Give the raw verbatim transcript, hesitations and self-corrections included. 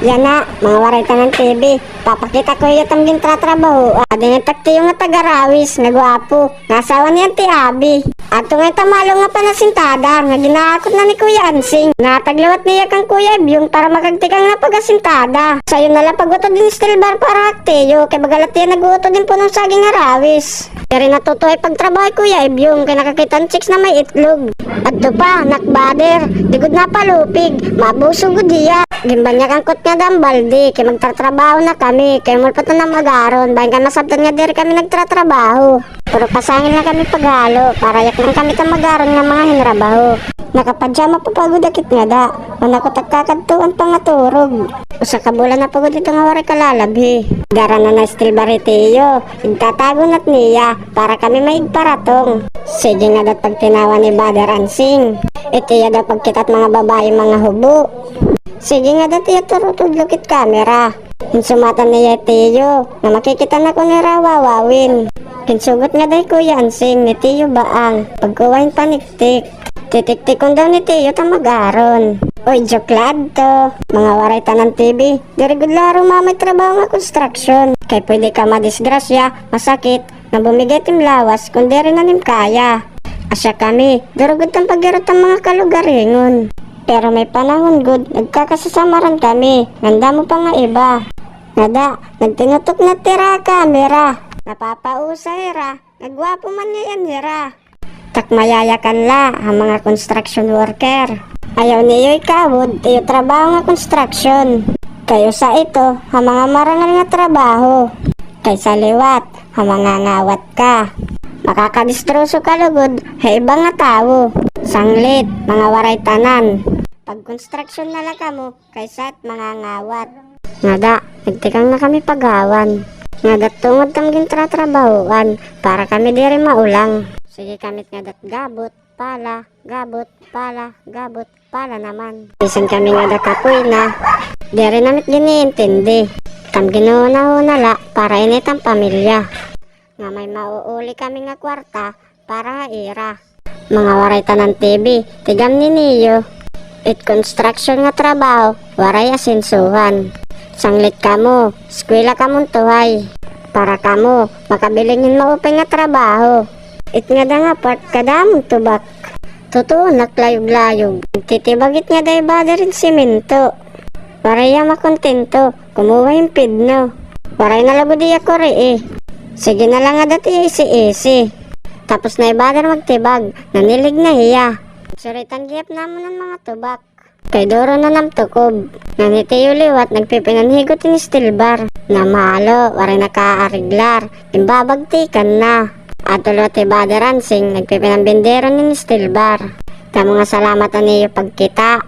Yana, mga Waray Tanan T V, papakita ko ha iyo it am gintratrabahoan. Adi nga it ak tiyo nga taga-Rawis, nga gwapo, nga asawa ni Auntie Abby. Adto ngay-an ha malo nga panasintada, nga ginaakot na ni Kuya Ansing. Nataglawat niya kan Kuya Ibyong para makagtikang na pag-asintada. Sayo na la pag-utod hin steel bar para ha ak tiyo, kay baga la it iya nag-uutod hin punong saging ha Rawis. Diri natutuhay pagtrabaho hi Kuya Ibyong, kay nakakita hin chicks na may itlog. Adto pa, nakbader, di gud napalupig, maabuso gud hiya. Ginbanyakan ko it ngada an balde, kay magtratrabaho na kami, kay mulpot na an am agaron, bangin kay masabtan nga diri kami nagtratrabaho. Puro pasangil na kami paghalo, para yaknan kami it am agaron nga mga hinrabaho. Nakapadyama pa gud ak it ngada, waray na ako kakadtuan pangaturog. Usa ka bulan na pa gud ito nga waray kalalabhi. Dara na na steel bar hi tiyo, igtatago na it niya, para kami may igparatong. Sige ngada it pagtinawa ni Bader Ansing. It iya daw pagkita it mga babaye mga hubo. Sige ngada it iya turutudlok it kamera. Hinsumatan niya hi tiyo, nga makikita na kuno hira ha wawin. Ginsugot ngada hi Kuya Ansing ni Tiyo Baang, pagkuha hin paniktik. Titiktikon daw ni tiyo it am agaron. Uy, joke la adto. Mga Waray Tanan T V, diri gud la harumamay trabaho nga construction. Kay pwede ka madisgrasya, masakit, nga bumigay it im lawas kon diri na nim kaya. Asya kami, duro gud it am paghirot han mga kalugaringon. Pero may panahon gud, nagkakasasamaran kami, ngan damo pa nga iba. Ngada, nagtinutok na it ira ha kamera. Napapausa hira, nga gwapo man ngay-an hira. Tak mayayakan la ha mga construction worker. Ayaw niyo ikawod it iyo trabaho nga construction. Kay usa ito ha mga marangal nga trabaho. Kaysa liwat ha mangangawat ka. Makakadistroso ka lugod ha iba nga tawo. Sanglit, mga Waray Tanan. Pagkonstruksyon na la kamo kaysa it mangangawat. Ngada, nagtikang na kami paghawan. Ngada, tungod it am gintratrabahoan, para kami diri maulang. Sige kami it ngada it gabot, pala, gabot, pala, gabot, pala naman. Bisan kami ngada kapoy na, diri namit giniintindi. It am ginhunahuna la para ini it am pamilya. Nga may mauuli kami nga kwarta para ha ira. Mga Waray Tanan T V, tigam ni niyo. It construction nga trabaho, waray asensohan. Sanglit kamo, eskwela kamon tuhay. Para kamo, makabilin hin maupay nga trabaho. It ngada nga part, kadamo hin tubak. Totoo, naklayog-layog. Nagtitibag it ngada hi Bader hin semento. Waray hiya makontento. Kumuha hin pidno. Waray na lugod hiya kurii. Sige na la ngada it iya isi-isi. Tapos na hi Bader magtibag, nanilig na hiya. Suritan gihap namon an mga tubak. Kay duro na nam tukob. Ngan hi Tiyo liwat nagpipinanhigot hin steel bar. Namalo, waray nakaareglar. Imbabagtikan na. Adto liwat hi Bader Ansing, nagpipinanbinderon hin steel bar. Damo nga salamat han iyo pagkita.